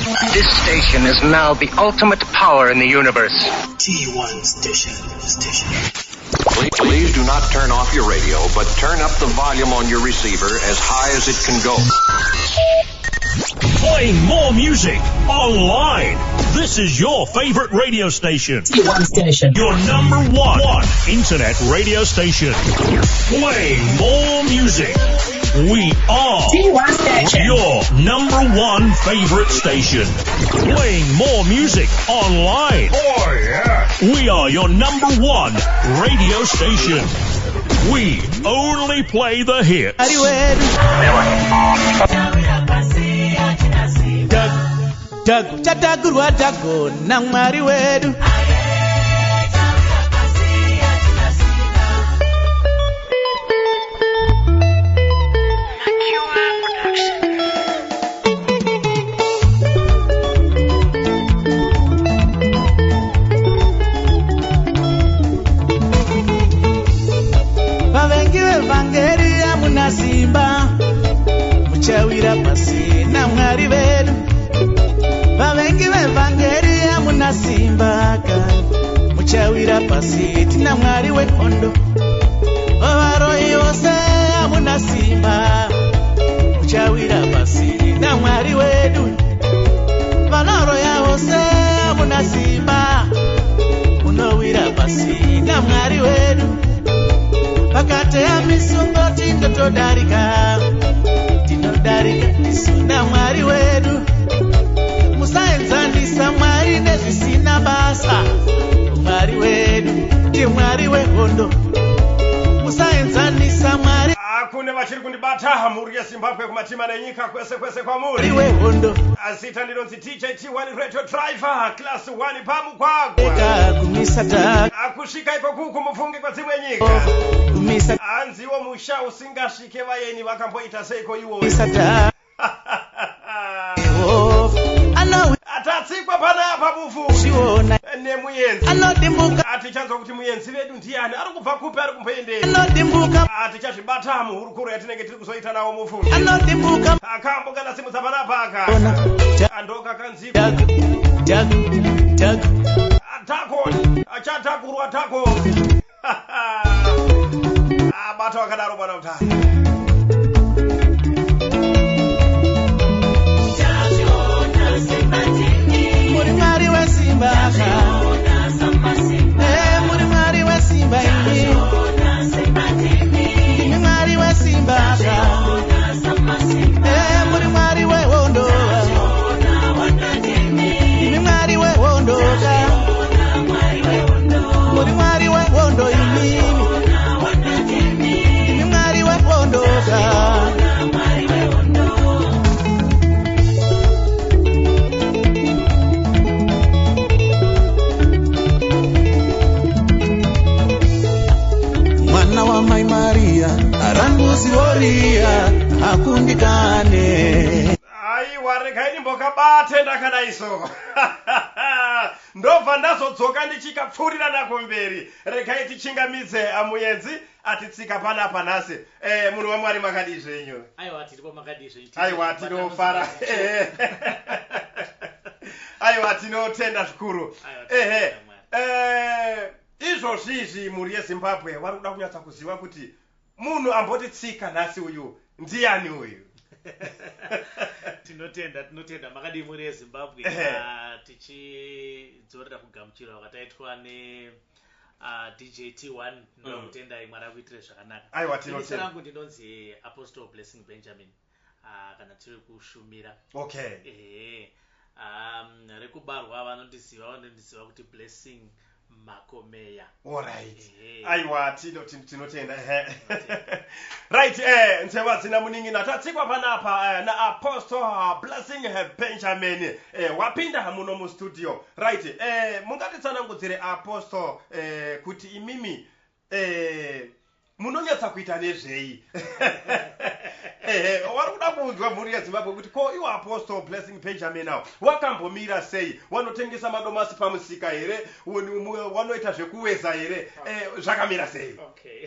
This station is now the ultimate power in the universe. T1 station. Station. Please do not turn off your radio, but turn up the volume on your receiver as high as it can go. Playing more music online. This is your favorite radio station. T1 station. Your number one internet radio station. Playing more music. We are T1 station. your number one favorite station. Playing more music online. Oh, yeah. We are your number one radio station. We only play the hits. Mwari wedu Dhago chatagurwa dhago naMwari wedu. Vavengi vevhangeri hamuna simba, muchawira pasi naMwari vedu. Vavengi vevhangeri hamuna simba ka, muchawira pasi tina Mwari wehondo. Varoyi vose hamuna simba, muchawira pasi naMwari wedu. Vanoroya vose hamuna simba, munowira pasi naMwari wedu. Vakateya misungo tinotodarika, tinodarika isu naMwari wedu. Musaenzanisa Mwari nezvisina basa, Mwari wedu ndiMwari wehondo. Musaenzanisa Mwari Kune vachiri kundibata, mhuri yeZimbabwe, kumatima nenyika, kwese kwese kwamuri. wehondo. Zita ndinonzi DJ T1 Radio Driver Class 1 pamugwagwa. Eka kumisa ta Kusvika ikoku kumufunge kwedzimwe nyika. Kumisa Hanziwo musha usingasvike vayeni vakamboita seiko iwoyo? Kumisa ta Jehova ano Tatsikwa panapa mufu zviona nemuyenzi. Anodimbuka. Tichanzwa kuti muyenzi vedu ndiani, ari kubva kupi, ari kumboendei. Anodimbuka. Tichazvibata muhurukuro yatinenge tiri kuzoita nawo mufungi. Anodimbuka. Akambo kana simudza panapa aka. Ona ta Andoka kanziko. Dag dag dag. Takon achatakurwa tako. Abata wakadaro bwana mutari. Muri Mwari wesimba Eh, muri Mwari wesimba imi. Ndimi Mwari wesimba. Eh, muri Mwari wehondo. Ndimi Mwari wehondo. Muri Mwari wehondo imimi. Ndimi Mwari wehondo. Mwana wa mai Maria aranguzioriya akundikane. Aiwa, regai ndimbokabate ndakadai so, ndobva ndazodzoka ndichikapfuurira nako mberi. Regai tichingamidze amuyenzi atitsika panapa nhasi. Munhu waMwari, makadii zvenyu? Aiwa, tiripo, makadii zvenyu? Aiwa, tinofara. Aiwa, tinotenda zvikuru. Aiwa, Ehe. tinotenda Mwari. Izvozvi izvi mhuri yeZimbabwe vari kuda kunyatsa kuziva kuti munhu ambotitsika nhasi uyu ndiani uyu. Tinotenda, tinotenda. Makadii mhuri yeZimbabwe? Ehe. Ah, tichidzorera kugamuchirwa kwataitwa ne DJ T1, ndinoda kutendai, Mwari akuitire zvakanaka. Aiwa, Ini tinotenda. rangu ndinonzi Apostle Blessing Benjamin, kana tiri kushumira. Ehe, rekubarwa vanondiziva kuti Blessing Makomeya. Alright. Ehe. Aiwa, tinotenda. Ehe, right. Nzewa dzina munin'ina, tatsikwa panapa naApostle Blessing Benjamin. Wapinda muno mustudio. Right, mungatitsanangudzire, Apostle, kuti imimi munonyatsa kuita nezvei? Ehe, vari kuda kuudzwa mhuri yeZimbabwe kuti ko iwo Apostle Blessing Benjamin awo wakambomira sei? Wanotengesa madomasi pamusika here? Wanoita zvekuweza here? Zvakamira sei? Okay.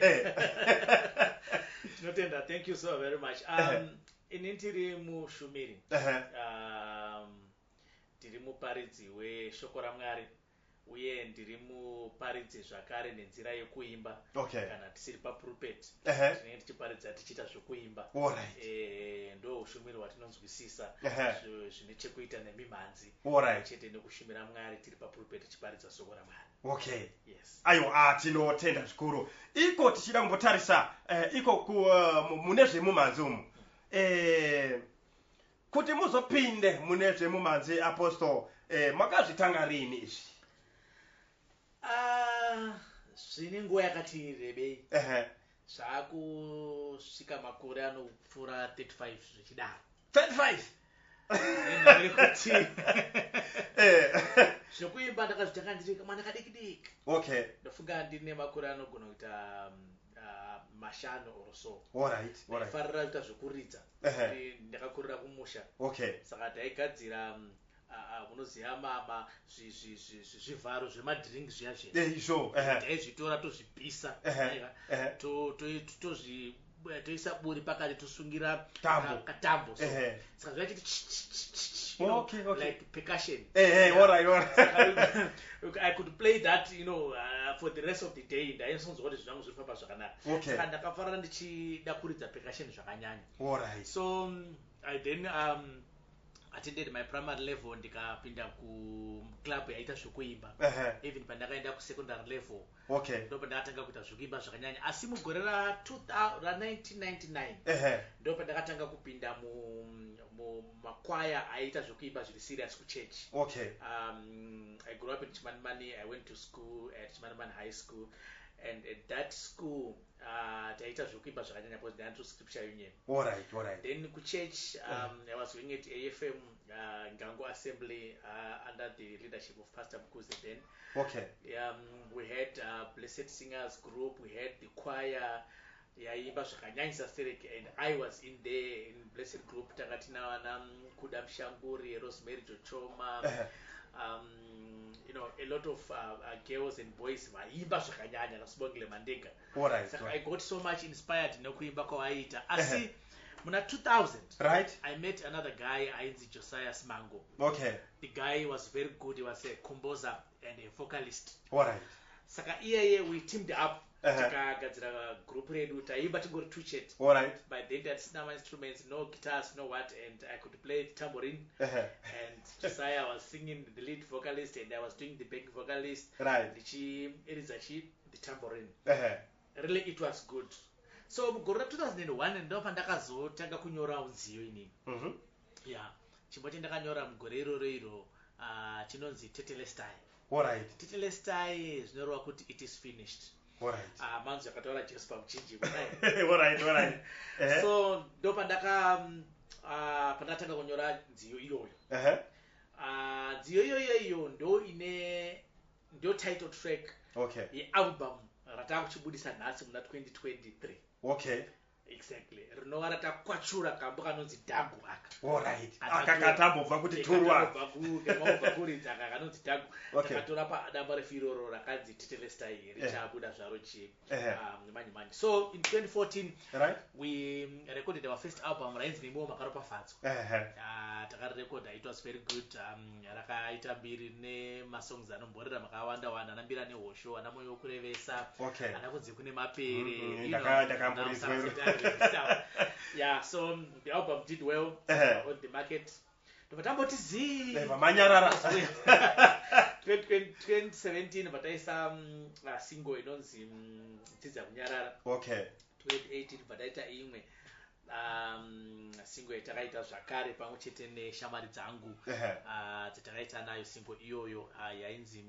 Tinotenda, thank you so very much. Ini ndiri mushumiri. Muparidzi weshoko raMwari uye ndiri muparidzi zvakare nenzira yekuimba. Kana tisiri papulpit, tinenge tichiparidza tichiita zvokuimba. Ndo ushumiri hwatinonzwisisa, zvine chekuita nemimhanzi chete nekushumira Mwari tiri papulpit tichiparidza shoko raMwari. Yes. Aiwa, tinotenda zvikuru. Iko tichida kumbotarisa iko mune zvemumhanzi umu, kuti muzopinde mune zvemumhanzi, Apostle, makazvitanga rini izvi? Ah, zvine nguva yakati rebei, zvaakusvika makore anopfuura 35 zvichidaro. 35? Nenhau yekuti zvekuimba ndakazvitanga ndiri kamwana kadiki diki. Ndofunga ndine makore anogona kuita 5 or so. Ndaifarira kuita zvekuridza. Ndakakurira kumusha, saka taigadzira munoziva mama zvivharo zvemadrink zviya zviya. Izvo. Taizvitora, tozvipisa, aiwa, toisa buri pakati, tosungira Tambo. Katambo so. Saka zvachiti ch- ch- ch- ch- like percussion. All right. I could play that for the rest of the day. Ndaisonzwa kuti zvangu zviri kufamba zvakanaka. Saka ndakafarira ndichida kuridza percussion zvakanyanya. So I then attended my primary level, ndikapinda kuclub yaita zvokuimba. Even pandakaenda kusecondary level, ndo pandakatanga kuita zvokuimba zvakanyanya. Asi mugore ra1999 ndo pandakatanga kupinda mumakwaya aiita zvokuimba zviri serious kuchechi. I grew up in Chimanimani. I went to school at Chimanimani High School, and at that school taita zvokuimba zvakanyanya because ndanga Scripture Union. All right all right Then kuchurch, I was going at AFM Ngango Assembly under the leadership of Pastor Mkuze then. We had Blessed Singers group, we had the choir yaimba zvakanyanyisa sterek, and I was in there in Blessed group. Tanga tina vana Kuda Mushanguri, Rosemary Jochoma, a lot of girls and boys vaimba zvakanyanya, naSibongile Mandega. Saka I got so much inspired nekuimba kwavaiita. Asi muna 2000 I met another guy ainzi Josiah Simango. The guy was very good. He was a composer and a vocalist. Saka iyeye we teamed up, tikagadzira group redu. Taimba tingori two chete. By then tatisina mainstruments, no guitars, no what, and I could play the tambourine, and Josiah was singing, the lead vocalist, and I was doing the back vocalist, ndichiridza chi the tambourine. Really, it was good. So mugore ra2001 ndo pandakazotanga kunyorawo nziyo inini. Ya, chimbo chandakanyora mugore iroro iro chinonzi Tetelestai. Tetelestai zvinoreva kuti it is finished. Manzwi akataura Jesu pamuchinjikwa. All right all right So ndo pandaka pandakatanga kunyora nziyo iyoyo. Nziyo iyoyo iyo ndo ine ndo title track yealbum ratakuchibudisa nhasi muna 2023. Exactly, rinova ratakwachura kambo kanonzi Dhagu aka. All right, aka katambobva kuti turwa. Kamabva kuridza aka kanonzi Dhagu. Takatora padamba refu iroro rakanzi Tetelestai, richabuda zvaro chi manje manje. So in 2014 we recorded our first album rainzi Nemiwo Makaropafadzwa. Takarirekodha, it was very good. Rakaita mbiri nemasongs anomborera makawanda wanda, ana Mbira Nehosho, ana Moyo Wokurevesa, ana Kunze Kune Mapere, Ndakamborizwa ana iro. Sunset stuff. Yeah, so the album did well on the market. Ndobva tamboti zii. Vamanyarara. 2017 bva taisa single inonzi Dzidza Kunyarara. 2018 bva taita imwe single yatakaita zvakare pamwe chete neshamwari dzangu, dzatakaita nayo single iyoyo yainzi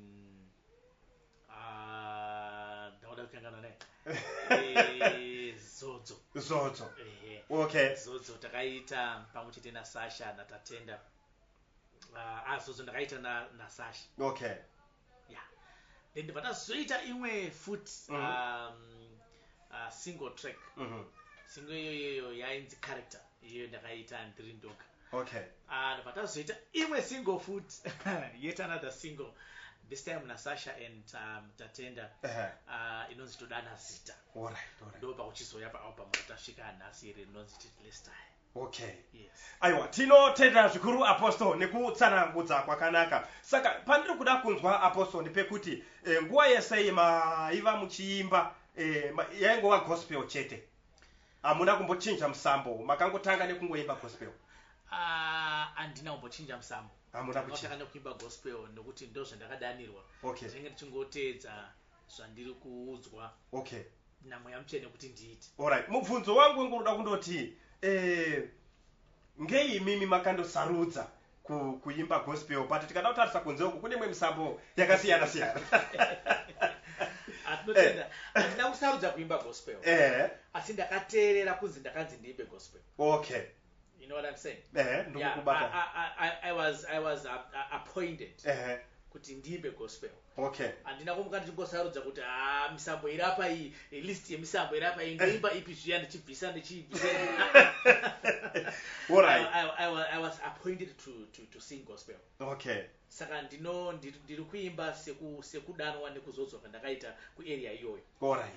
ndakuda kukangana naye. Zodzo. Zodzo. Ehe. Zodzo takaita pamwe chete naSasha naTatenda. Zodzo ndakaita naSasha. Yeah, then ndibva tazoita imwe futi single track. Single iyoyo yainzi Character. Iyoyo ndakaita ndiri ndoga. Ndobva tazoita imwe single futi, yet another single, this time naSasha and Tatenda, inonzi Todana Zita. Ndo pakuchizoya paalbum ratasvika nhasi iri rinonzi Tetelestai. Okay. Yes. Aiwa, tinotenda zvikuru, Apostle, nekutsanangudza kwakanaka. Saka pandiri kuda kunzwa, Apostle, ndepekuti nguva yese maiva muchiimba yaingova gospel chete? Hamuna kumbochinja musambo, makangotanga nekungoimba gospel? Ah, handina kumbochinja musambo. Hamuna Ndakatanga kuchinja. Nekuimba gospel nekuti ndo zvandakadanirwa. Ndinenge ndichingoteedza zvandiri kuudzwa naMweya Mutsvene kuti ndiite. Alright, mubvunzo wangu wengunoda kundoti ngei imimi makandosarudza kuimba gospel, but tikada kutarisa kunze uku kune imwe misambo yakasiyana siyana? Atinotenda, handina kusarudza kuimba gospel, asi ndakateerera kunzi ndakanzi ndiimbe gospel. You know what I'm saying? Ehe, ndikukubata. I was appointed kuti ndiimbe gospel. Handina kumuka ndichingosarudza kuti, ha, misambo iri apa iyi, list yemisambo iri apa iyi, ndoimba ipi zviya, ndichibvisa ndichibvisa. I was appointed to sing gospel. Saka ndiri kuimba sekudanwa nekuzodzwa kwandakaita kuarea iyoyo.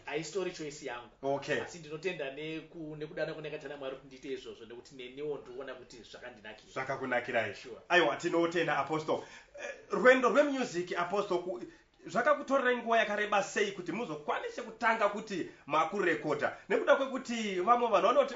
Haisitori choice yangu. Asi ndinotenda nekudanwa kunakaita naMwari kuti ndiite izvozvo, nekuti neniwo ndikuona kuti zvakandinakira. Zvakakunakirai. Sure. Aiwa, tinotenda, Apostle. Rwendo rwemusic, Apostle, zvakakutorerai nguva yakareba sei kuti muzokwanise kutanga kuti makurekodha, nekuda kwekuti vamwe vanhu vanoti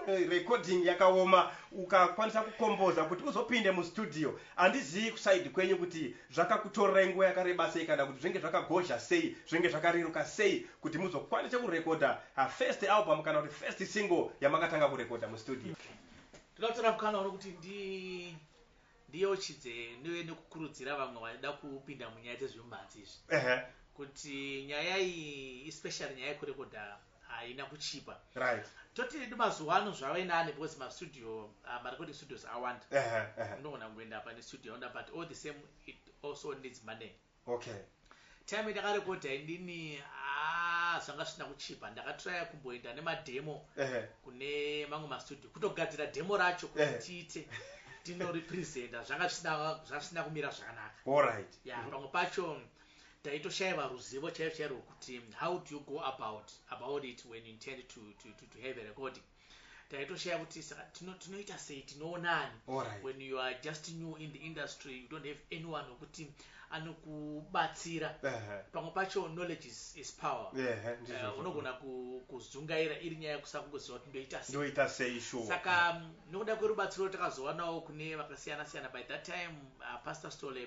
recording yakaoma, ukakwanisa kukomboza kuti uzopinde mustudio? Handizivi kuside kwenyu kuti zvakakutorerai nguva yakareba sei, kana kuti zvinge zvakagozha sei, zvinge zvakareruka sei kuti muzokwanise kurekodha first album kana kuti first single yamakatanga kurekodha mustudio? Ndoda kutora mukana uno kuti ndiyeuchidze neve nekukurudzira vamwe vanoda kupinda munyaya dzezvemumhanzi izvi kuti nyaya iyi, especially nyaya yekurekodha, haina kuchipa. Toti redu mazuva ano zvave nani because mastudio, marecording studios awanda. Ehe, ehe. Unogona kungoenda pane studio yaunda, but all the same it also needs money. Time yandakarekodha inini, ah, zvanga zvisina kuchipa. Ndakatraya kumboenda nemademo kune mamwe mastudio, kutogadzira demo racho kuti tiite tinorepresenta, zvanga zvisina kumira zvakanaka. Ya, pamwe pacho taitoshayiwa ruzivo chairo chairwo kuti how do you go about it when you intend to have a recording. Taitoshaya kuti saka tinoita sei, tinoonani. When you are just new in the industry, you don't have anyone wekuti anokubatsira. Pamwe pacho knowledge is power. Ndizvozvo. Unogona kuzungaira iri nyaya yekusakungoziva kuti ndoita sei. Ndoita sei, sure. Saka nokuda kwerubatsiro takazowanawo kune vakasiyana siyana, by that time Pastor Stole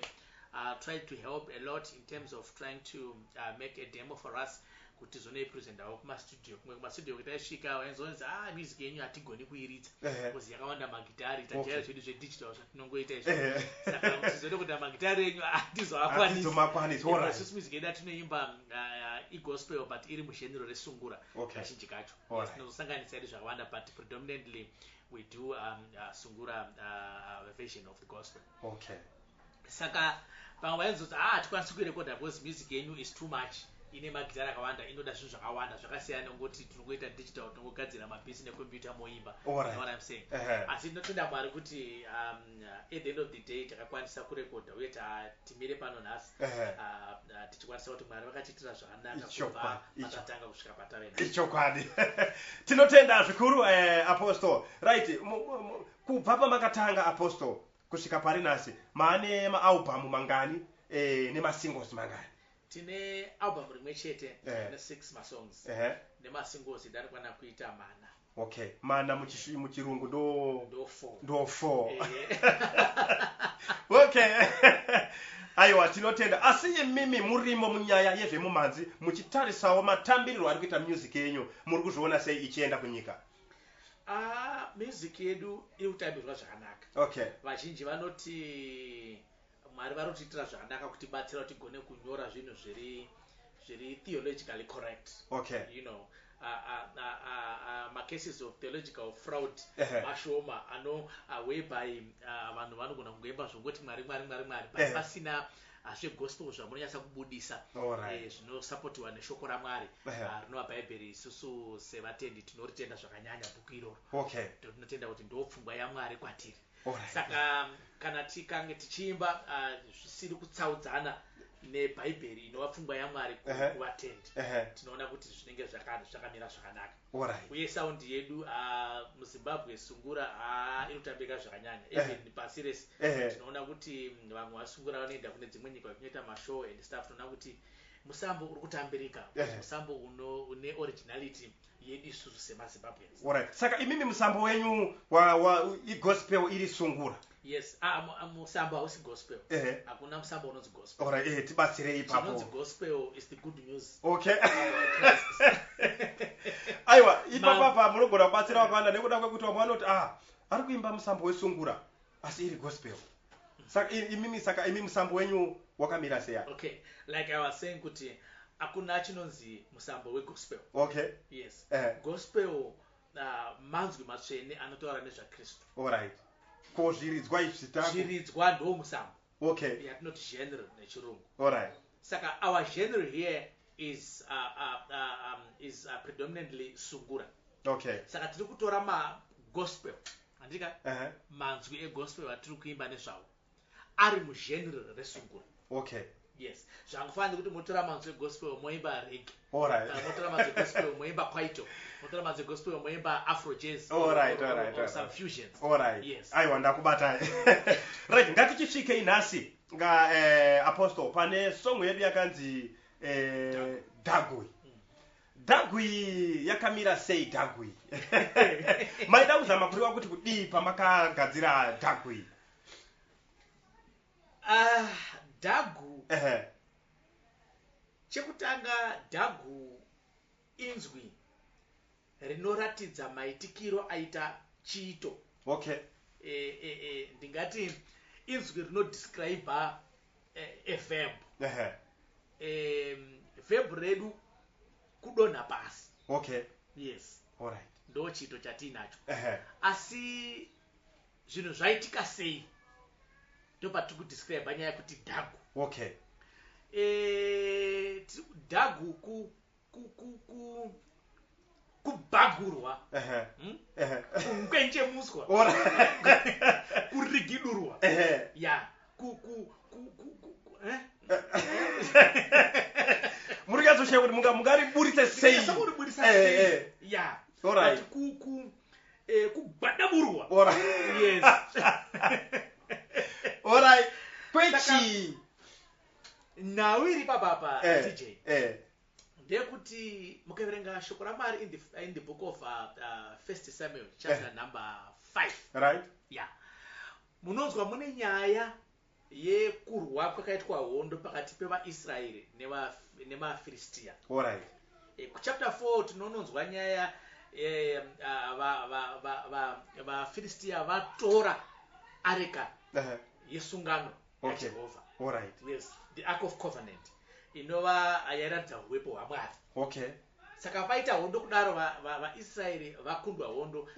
tried to help a lot in terms of trying to make a demo for us kuti tizonoipresentawo kumastudio. Kumwe kumastudio kuti taisvika wainzonzi, "Ah, music yenyu hatigoni kuiridza because yakawanda magitari. Tajaira zvedu zvedigital zvatinongoita izvo, saka kuti kuti magitari enyu hatizoakwanisi." Hatizomakwanisi, alright. Isusu music yedu atinoimba igospel, but iri mugenre resungura kazhinji kacho. Tinozosanganisa edu zvakawanda, but predominantly we do sungura version of the gospel. Saka pamwe vainzoti, "Ah, hatikwanisi kuirekodha because music yenyu is too much, ine magitari akawanda, inoda zvinhu zvakawanda zvakasiyana nengoti tinongoita digital, tinongogadzira mabeats necomputer moimba." You know what I'm saying? Asi tinotenda Mwari kuti at the end of the day takakwanisa kurekodha uye timire pano nhasi, tichikwanisa kuti Mwari vakatiitira zvakanaka kubva patatanga kusvika patave nhasi. Ichokwadi, tinotenda zvikuru, Apostle. Right, kubva pamakatanga, Apostle, kusvika pari nhasi, maane maalbhamu mangani nemasingles mangani? Tine album rimwe chete ne6 masongs, nemasingles ndarikwana kuita 4. Okay, 4 muchirungu ndo Ndo 4. Ndo 4. Okay, aiwa, tinotenda. Asi imimi murimo munyaya yezvemumhanzi, muchitarisawo matambirirwo ari kuita music yenyu, muri kuzviona sei ichienda kunyika? Ah, music yedu iri kutambirwa zvakanaka. Vazhinji vanoti Mwari vari kutiitira zvakanaka kutibatsira kuti tigone kunyora zvinhu zviri theologically correct. Macases of theological fraud mashoma ano whereby vanhu vanogona kungoimba zvongoti Mwari, Mwari, Mwari, Mwari, but pasina zvegospel zvamunonyatsa kubudisa zvinosapotiwa neshoko raMwari, rinova Bhaibheri. Isusu sevatendi tinoritenda zvakanyanya bhuku iroro. Tinotenda kuti ndo pfungwa yaMwari kwatiri. Saka kana tikange tichiimba zvisiri kutsaudzana Nebhaibheri inova pfungwa yaMwari kuvatendi, tinoona kuti zvinenge zvakamira zvakanaka. Uye sound yedu, muZimbabwe sungura inotambika zvakanyanya, even pasi rese. Tinoona kuti vamwe vasungura vanoenda kune dzimwe nyika vachinoita mashow and stuff. Tinoona kuti musambo uri kutambirika, musambo une originality yedu isusu semaZimbabweans. Alright. Saka imimi musambo wenyu igospel iri sungura? Yes, musambo hausi gospel. Hakuna musambo unonzi gospel. Alright, tibatsirei ipapo. Chinonzi gospel is the good news about Christ. Aiwa, ipapapa munogona kubatsira vakawanda nekuda kwekuti vamwe vanoti, ari kuimba musambo wesungura asi iri gospel. Saka imimi, saka imi musambo wenyu wakamira sei? Okay, like I was saying kuti hakuna chinonzi musambo wegospel. Yes. Gospel, manzwi matsvene anotaura nezvaKristu. Alright, ko zviridzwa izvi zvitako? Zviridzwa ndo musambo yatinoti genre nechirungu. Saka our genre here is predominantly sungura. Saka tiri kutora magospel, handika? Manzwi egospel atiri kuimba nezvavo ari mugenre resungura. Yes, zvangofanira kuti motora manzwi egospel moimba reggae, kana motora manzwi egospel moimba kwaito, motora manzwi egospel moimba afro jazz or some fusions. Yes. Aiwa, ndakubatai. Right, ngatichisvikei nhasi nga Apostle pane song yedu yakanzi Dhagui. Dhagui yakamira sei? Dhagui maida kuzama kureva kuti kudii pamakagadzira Dhagui? Ah, dhagu, chekutanga, dhagu inzwi rinoratidza maitikiro aita chiito. Ndingati inzwi rinodescribe a verb. Verb redu kudonha pasi. Yes. Ndo chiito chatiinacho. Asi zvinhu zvaitika sei, ndopatiri kudescribe nyaya yekuti dhagu. Dhagu kubhagurwa, Kungwenjemuswa, kurigidurwa. Ya, ku ku ku ku ku ku- eh? Muri kunyatsoshaya kuti mungariburitse sei? Ndinyatsokuriburisa sei? Ya. But ku ku eh, kugwadaburwa. Yes. Alright, kwechii? Nhau iri papapa, DJ, ndeyekuti mukaverenga shoko raMwari in the book of First Samuel chapter number 5, ya, munonzwa mune nyaya yekurwa kwakaitwa hondo pakati pevaIsraeri nemaFiristiya. Kuchapter 4 tinononzwa nyaya vaFiristiya vatora areka yesungano yaJehovha. Yes, the Ark of Covenant, inova yairatidza uwepo hwaMwari. Saka paita hondo kudaro, vaIsraeri vakundwa hondo,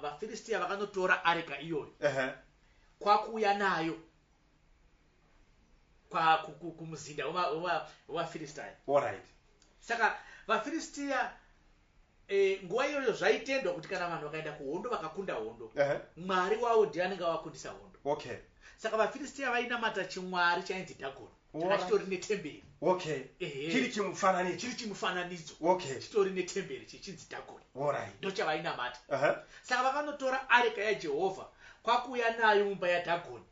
vaFiristiya vakanotora areka iyoyo, kwakuuya nayo kumuzinda wevaFiristia. Saka vaFiristiya, nguva iyoyo zvaitendwa kuti kana vanhu vakaenda kuhondo vakakunda hondo, mwari wavo ndiye anenge avakundisa hondo. Saka vaFiristiya vainamata chimwari chainzi Dhagoni, changa chitori netemberi. Chiri chimufananidzo? Chiri chimufananidzo. Chitori netemberi, chichinzi Dhagoni. Ndochavainamata. Saka vakanotora areka yaJehovha, kwakuuya nayo mumba yaDhagoni,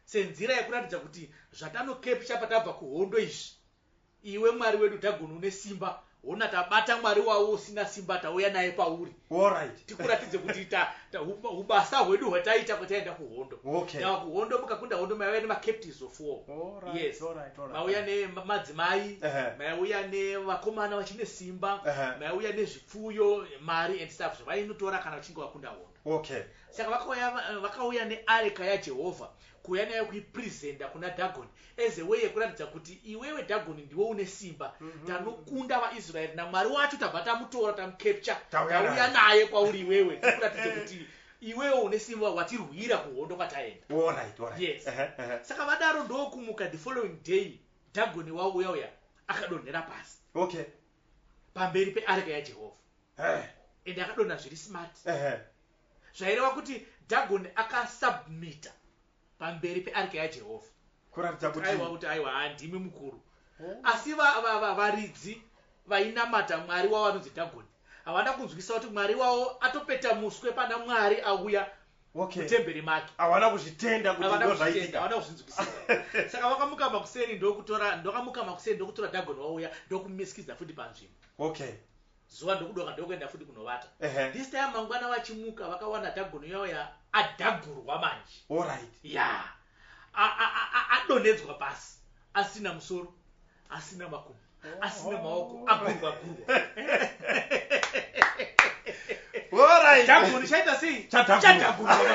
senzira yekuratidza kuti zvatanocapture patabva kuhondo izvi, iwe mwari wedu Dhagoni une simba, hona tabata mwari wavo usina simba, tauya naye pauri, tikuratidze kuti ubasa hwedu hwataita kwataenda kuhondo. Tava kuhondo, mukakunda hondo maiuya nemacaptives of war. Yes. Mauya nemadzimai, maiuya nevakomana vachine simba, maiuya nezvipfuyo, mari and stuff zvavainotora kana vachinge vakunda hondo. Saka vakauya neareka yaJehovha, kuuya nayo kuipresenta kuna Dhagoni as a way yekuratidza kuti iwewe Dhagoni ndiwe une simba. Tanokunda vaIsraeri namwari wacho, tabva tamutora, tamucapture, Tauya tauya naye. Naye kwauri iwewe, tikuratidze kuti iwewe une simba, watirwira kuhondo kwataenda. Yes. Ehe, ehe. Saka vadaro, ndokumuka the following day, Dhagoni wauya uya akadonhera pasi pamberi peareka yaJehovha, ende akadonha zviri smart, zvaireva kuti Dhagoni akasubmita pamberi peareka yaJehovha. Kuratidza kuti Aiwa, kuti aiwa, handimi mukuru. Asi varidzi vainamata mwari wavo anonzi Dhagoni havana kunzwisa kuti mwari wavo atopeta muswe pana Mwari auya mutemberi make. Havana kuzvitenda kuti Havana ndo kuzvitenda, zvaitika. Havana kuzvinzwisisa. Saka vakamuka makuseni ndokutora, ndakamuka makuseni ndokutora Dhagoni wauya, ndokumisikidza futi panzvimbo. Zuva ndokudoka, ndokuenda futi kunovata. This time mangwana vachimuka vakawana Dhagoni uyauya adhagurwa manje. Ya, adonhedzwa pasi, asina musoro, asina makumbo, asina maoko, agurwa gurwa. Dhagoni chaita sei? Chadhagurwa. Chadhagurwa manje.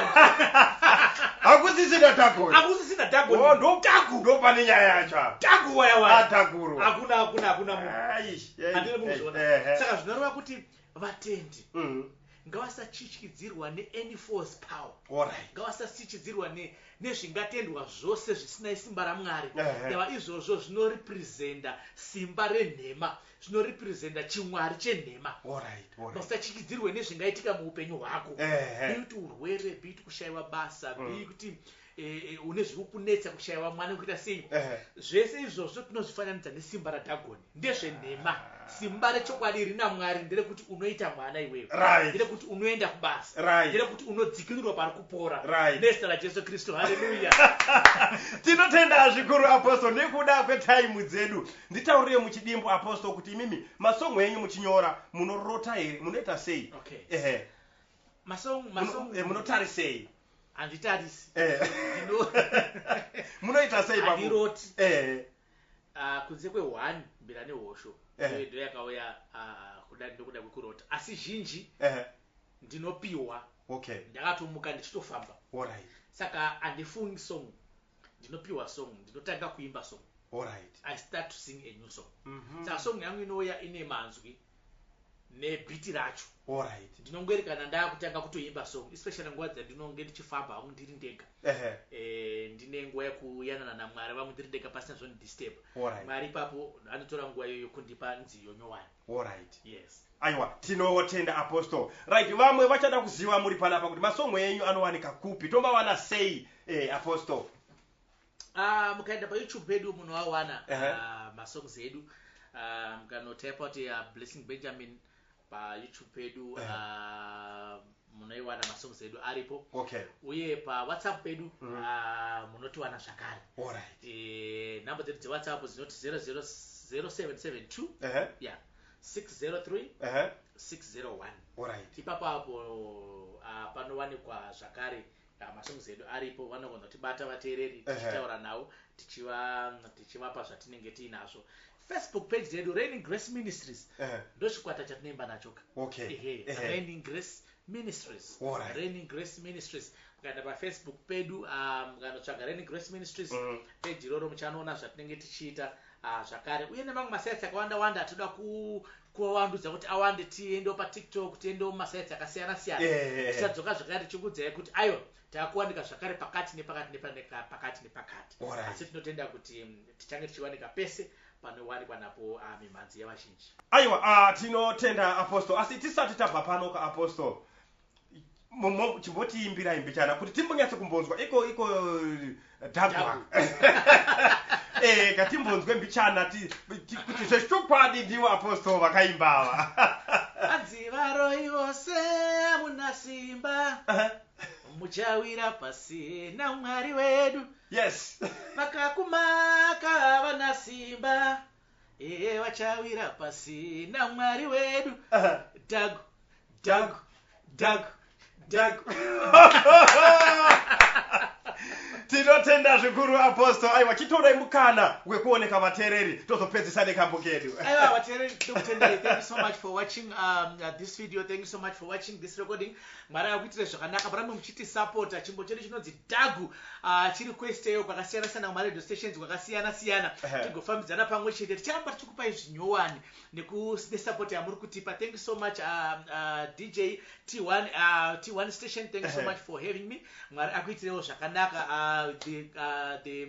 Hakusisina Dhagoni. Hakusisina Dhagoni. Oh, ndo pane nyaya yacho apa. Dhagu waya waya. Adhagurwa. Hakuna, hakuna, hakuna munhu. Aish, ei, Handina ei, munhu. Saka zvinoreva kuti vatendi ngavasatyityizirwa neany force power. Ngavasatyityizirwa nezvingatendwa zvose zvisina simba raMwari. Ndava izvozvo zvinorepresenta simba renhema, zvinorepresenta chimwari chenhema. Vasatyityizirwe nezvingaitika muupenyu hwako. Be kuti urwere, be kuti kushayiwa basa, be kuti une zviri kunetsa, kushayiwa mwana, kuita sei, zvese izvozvo tinozvifananidza nesimba raDhagoni, ndezvenhema. Simba rechokwadi rina Mwari nderekuti unoita mwana iwewe, nderekuti unoenda kubasa, nderekuti unodzikinurwa pari kupora, nezita raJesu Kristu. Haleluya. Tinotenda zvikuru, Apostle. Nekuda kwetaimu dzedu, nditaurire muchidimbu, Apostle, kuti imimi masongo enyu muchinyora munorota here? Munoita sei? Okay. Ehe. Masong Munotarisei? Handitarisi. Munoita sei Handiroti. Ah, kunze kwe1 Mbira Nehosho, ndo yakauya, ah, kuda ndokuda kwekurota, asi zhinji ndinopiwa ndakatomuka ndichitofamba. Saka handifungi song, ndinopiwa song, ndinotanga kuimba song. I start to sing a new song. Saka song yangu inouya ine manzwi nebeat racho. Ndinongoerekana ndaakutanga kutoimba song, especially nguva dzandinonge ndichifamba hangu ndiri ndega. Ndine nguva yekuyanana naMwari vangu ndiri ndega, pasina zvonidisturb. Mwari ipapo anotora nguva iyoyo kundipa nziyo nyowani. Yes. Aiwa, tinotenda, Apostle. Right, vamwe vachada kuziva muri panapa kuti masongo enyu anowanika kupi, tomawana sei, Apostle? Ah, mukaenda paYouTube pedu munoawana. Masongs edu, mukanotypa kuti Blessing Benjamin paYouTube pedu, munoiwana, masongs edu aripo. Uye paWhatsApp pedu munotiwana zvakare. Nhamba dzedu dzeWhatsApp dzinoti 000772 yeah, 603 601. Ipapo apo panowanikwa zvakare masongs edu aripo. Vanogona kutibata vateereri, tichitaura navo, tichivapa zvatinenge tiinazvo. Facebook page dzedu, Raining Grace Ministries, ndo chikwata chatinoimba nachoka. Ehe. Raining Grace Ministries. Raining Grace Ministries, mukaenda paFacebook pedu, mukanotsvaga Raining Grace Ministries, peji iroro muchanoona zvatinenge tichiita zvakare, uye nemamwe masites akawanda wanda atinoda kuvandudza kuti awande. Tiendewo paTikTok, tiendewo mumasites akasiyana siyana. Tichadzoka zvakare tichikuudzai kuti aiwa, taakuwanika zvakare pakati nepakati nepakati nepakati. Asi tinotenda kuti tichange tichiwanika pese panowanikwa napo mimhanzi yavazhinji. Aiwa, tinotenda, Apostle. Asi tisati tabva pano ka, Apostle, chimbotiimbirai mbichana kuti timbonyatso kumbonzwa iko dhagwa. Katimbonzwe mbichana kuti zvechokwadi ndivo Apostle vakaimbava. Hanzi varoi vose hamuna simba, muchawira pasi naMwari wedu. Vakakumaka havana simba, ee, vachawira pasi naMwari wedu. Dhagu, dhagu, dhagu, dhagu. Tinotenda zvikuru, Apostle. Aiwa, chitorai mukana wekuoneka vateereri, tozopedzisa nekambo kedu. Aiwa, vateereri, tinokutendai. Thank you so much for watching this video. Thank you so much for watching this recording. Mwari akuitire zvakanaka, murambe muchitisapota. Chimbo chedu chinonzi Dhagu chiri kwesteyo kwakasiyana siyana, kumaradio stations kwakasiyana siyana. Tigofambidzana pamwe chete, ticharamba tichikupai zvinyowani nesupport yamuri kutipa. Thank you so much, DJ T1, T1 station. Thank you so much for having me. Mwari akuitirewo zvakanaka. The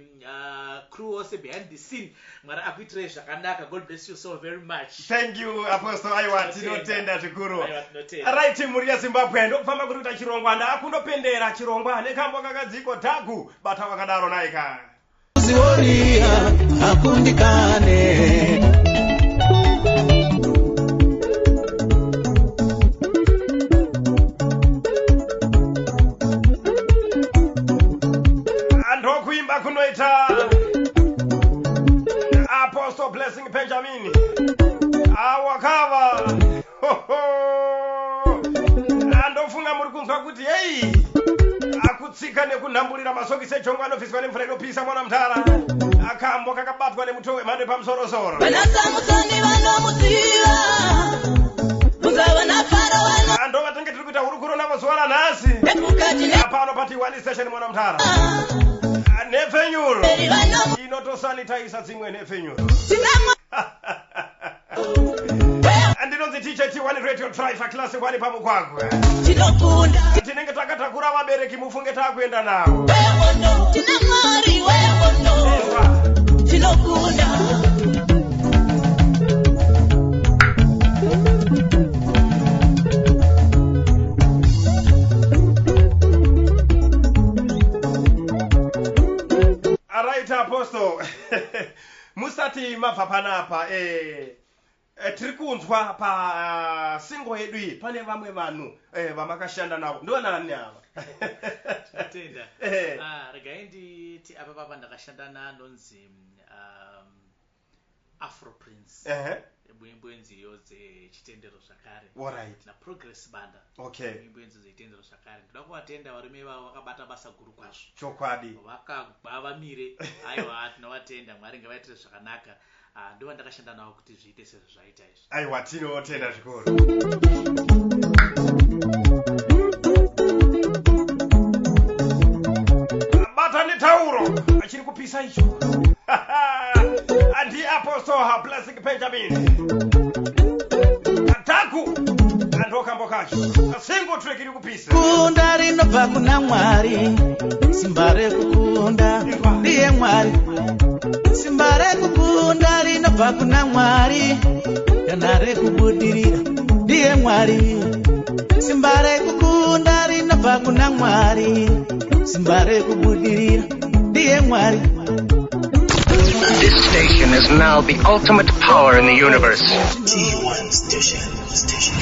crew also behind the scene, Mwari akuitirei zvakanaka. God bless you so very much. Thank you, Apostle. Aiwa, Tinotenda. tinotenda zvikuru. Aiwa, tinotenda. Right, mhuri yeZimbabwe, ndokufamba kuri kuita chirongwa. Ndaakundopendera chirongwa nekambo kakadziko Dhagu. Bata wakadaro naika. Ziworia hakundikane. Ndokuimba kunoita Apostle Blessing Benjamin awakava. Andofunga muri kunzwa kuti hei, akutsika nekunhamburira masokisi ejongwe anobviswa nemvura inopisa mwana mutara, akambo kakabatwa nemutoo wemhando yepamusorosoro. Vana Samusoni vanomuziva, muzava naFaro vano Ando vatenge tiri kuita hurukuro navo zuva ranhasi nekukati pano pati One Station, mwana mutara, nhepfenyuro neveri vano inotosanitaisa dzimwe nhepfenyuro. Tina Ndinonzi TJ T1 Radio Driver, Class 1 pamugwagwa. Tinokunda. Tinenge takatakura vabereki, mufunge takuenda navo. Wehondo, tina Mwari wehondo. Izwa. Tinokunda. Alright, Apostle, musati mabva panapa, tiri kunzwa pasingle yedu iyi pane vamwe vanhu vamakashanda navo. Ndovanani ava? Tinotenda. Ah, regai nditi apa papa ndakashanda nanonzi Afro Prince, muimbi wenziyo dzechitendero zvakare, naProgress Banda, muimbi wenziyo dzechitendero zvakare. Ndoda kuvatenda varume ivavo, vakabata basa guru kwazvo. Vakagwa vamire. Aiwa, tinovatenda, Mwari ngavaitire zvakanaka. Ah, ndova ndakashanda navo kuti zviite sezvo zvaita izvi. Aiwa, tinotenda zvikuru. Bata netauro achiri kupisa icho. Andi Apostle Blessing Benjamin Taku, andokambo kacho, single track iri kupisa. Kunda rinobva kuna Mwari, simba rekukunda ndiye Mwari. Simba rekukunda rinobva kuna Mwari, kana rekubudirira ndiye Mwari. Simba rekukunda rinobva kuna Mwari, simba rekubudirira ndiye Mwari. This station is now the ultimate power in the universe. T1 Station. Station.